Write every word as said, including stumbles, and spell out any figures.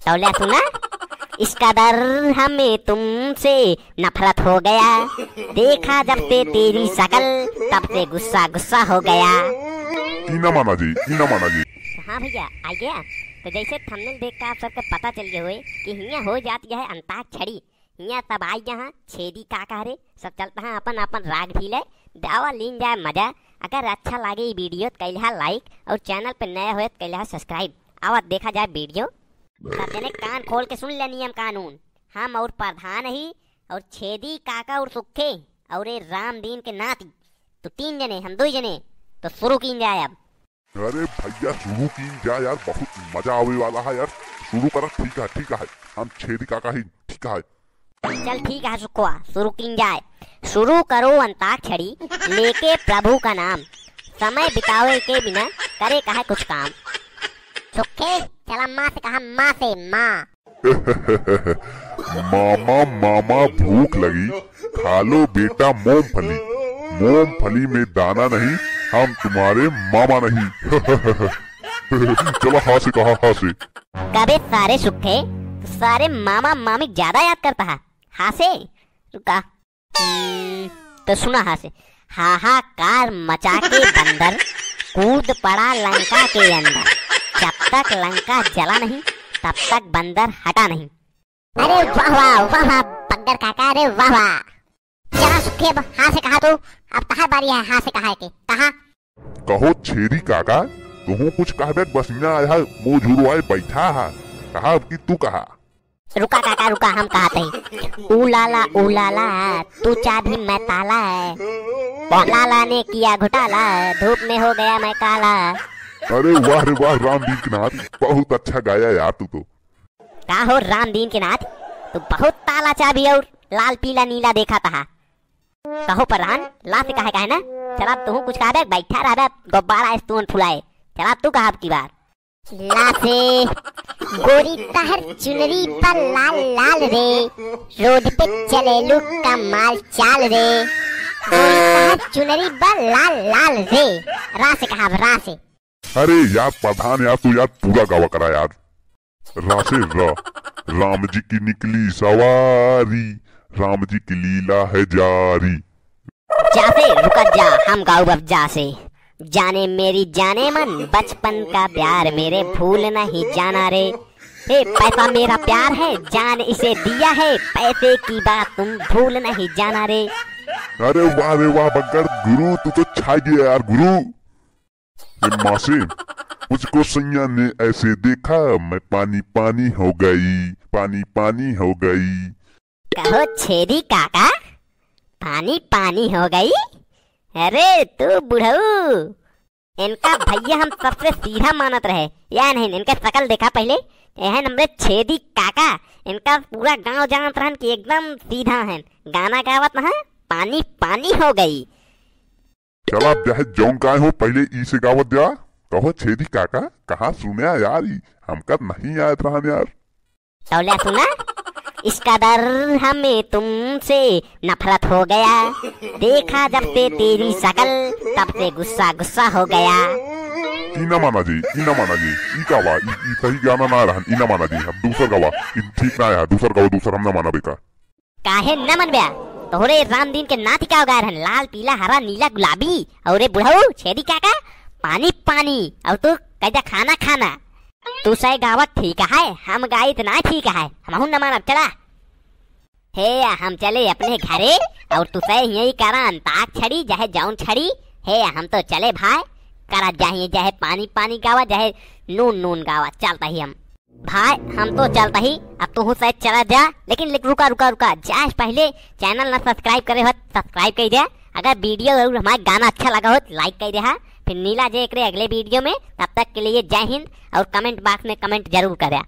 तौल्या सुना, इस कदर हमें तुमसे नफरत हो गया, देखा जब से तेरी शकल, तब से गुस्सा गुस्सा हो गया। ई ना माना जी, ई ना माना जी। हाँ भैया, आ गया। तो जैसे thumbnail देख के आप सबके पता चल गया होए कि हियाँ हो जाती है अंताक्षरी। हियाँ सब आई यहाँ छेदी काका रे, सब चलता है अपन अपन राग ढीले। दावा लीन जाए मजा। अगर अच्छा लागे ई video तो कैलहा like और channel पे नया होए तो कैलहा subscribe। आवा देखा जाए video। सब जने कान खोल के सुन ले नियम कानून। हम और प्रधान ही और छेदी काका और सुखे और ये राम दीन के नाती, तो तीन जने, हम दो जने, तो शुरू कीन जाए अब। अरे भैया, शुरू कीन जा यार, बहुत मजा आवे वाला है यार। शुरू करा, ठीक है, ठीक है, हम छेदी काका ही, ठीक है। चल ठीक है सुखवा, शुरू कीन जाए। शुरू करो अंताक्षरी, लेके प्रभु का नाम, समय बितावे के बिना करे काहे कुछ काम। सुखे, चला माँ से कहा, माँ से, माँ। मामा, मामा, भूख लगी, खा लो बेटा मूंगफली। मूंगफली में दाना नहीं, हम तुम्हारे मामा नहीं। चला, हा से कहा, हा से। कबे सारे सुखे, सारे मामा मामी ज्यादा याद करता है, हा से। रुका। हम्म, तो सुना हा से। हाहाकार मचा के बंदर कूद पड़ा लंका के अंदर। जब तक लंका जला नहीं, तब तक बंदर हटा नहीं। अरे वाह वाह, वाह वाह, बंदर काका, अरे वाह वाह। चला सुखे, अब हा से कहा तू, अब तहार बारी है हा से कहा के, कहा। कहो छेदी काका, तुहू कुछ कहबे, बस ना आया, मुँह झुरवाए बैठा है, कहा अब की तू कहा। रुका काका, रुका, हम कहत हई। ऊ लाला, ऊ लाला, तू चाबी मैं ताला है। लाला ने किया घोटाला, धूप में हो गया मैं काला। अरे वाह रे वाह, राम दीन के नाथ, बहुत अच्छा गाया यार तू तो। का हो राम दीन के नाथ, तू बहुत ताला चाबी और लाल पीला नीला देखा तहा। कहो प्रधान, ला से कहा, कहे ना? चला, तुहू कुछ कहबे, बैठा रहबे, गुब्बारा ऐसे तुहन फुलाए। चला, तू कहा अब की बार। ला से। गोरी तहर चुनरी पर लाल लाल रे, रोड पे चलेलू कमाल चाल रे। गोरी तहर चुनरी पर लाल लाल रे। रा से कहा, रा से। अरे यार प्रधान यार, तू यार पूरा गावा करा यार। रा से, रा। राम जी की निकली सवारी, राम जी की लीला है जारी। जा से, रुका जा, हम गाउब अब जा से। जाने मेरी जाने मन, बचपन का प्यार मेरे भूल नहीं जाना रे। हे पैसा मेरा प्यार है, जान इसे दिया है, पैसे की बात तुम भूल नहीं जाना रे। अरे वाह रे वाह बंकर गुरु, तू तो छा गया यार गुरु। ए माँ से, मुझको सैया ने ऐसे देखा, मैं पानी पानी हो गई, पानी पानी हो गई। कहो छेदी काका, पानी पानी हो गई। अरे तू बुढ़ऊ, इनका भैया हम सबसे सीधा मानत रहे, या नहीं? इनका शकल देखा पहले, यह हमरे छेदी काका, इनका पूरा गांव जानत रहन कि एकदम सीधा हैं। गाना गावत ना, पानी पानी हो गई। चला, अब चाहे जौन गाए हो, पहले ई से गावत जा। कहो छेदी काका, कहाँ सुने यार ई? हमका नहीं आयत रहन यार। तौल्या सुना, इस कदर हमें तुमसे नफरत हो गया, देखा जब से तेरी शकल, तब से गुस्सा गुस्सा हो गया। ई ना माना जी, ई ना माना जी, ई का बा, ई, ई सही गाना ना रहन, ई ना माना जी, अब दूसर गावा, ई ठीक ना है, दूसर गावा, दूसर हम ना माना बेकार। काहे न मनब्या? तोहरे रामदीन के नाती का गाय रहन, लाल, पीला, हरा, नीला, गुलाबी। अउरे बुढ़ऊ, छेदी काका, पानी, पानी। अउर तू कह जा खाना, खाना। तू सही गावत ठीक है, हम गाइत ना ठीक है, हमहू न मानब, चला। हे या, हम चले अपने घरे, अउर तू सही यही करा अंताक्षरी, चाहे जौन छड़ी। हे या, हम तो चले भाई, करा जाहिए, चाहे पानी, पानी गावा, चाहे नून, नून गावा, चलता ही हम। भाई, हम तो चलता ही, अब तू हूँ शायद चला जा, लेकिन, लेकिन रुका, रुका, रुका, जा पहले channel ना subscribe करे हो, subscribe कर दे। अगर video और हमारे गाना अच्छा लगा हो, तो like कर दे, हाँ। फिर मिला जे एकरे अगले video में, तब तक के लिए जय हिंद और comment box में comment जरूर करे।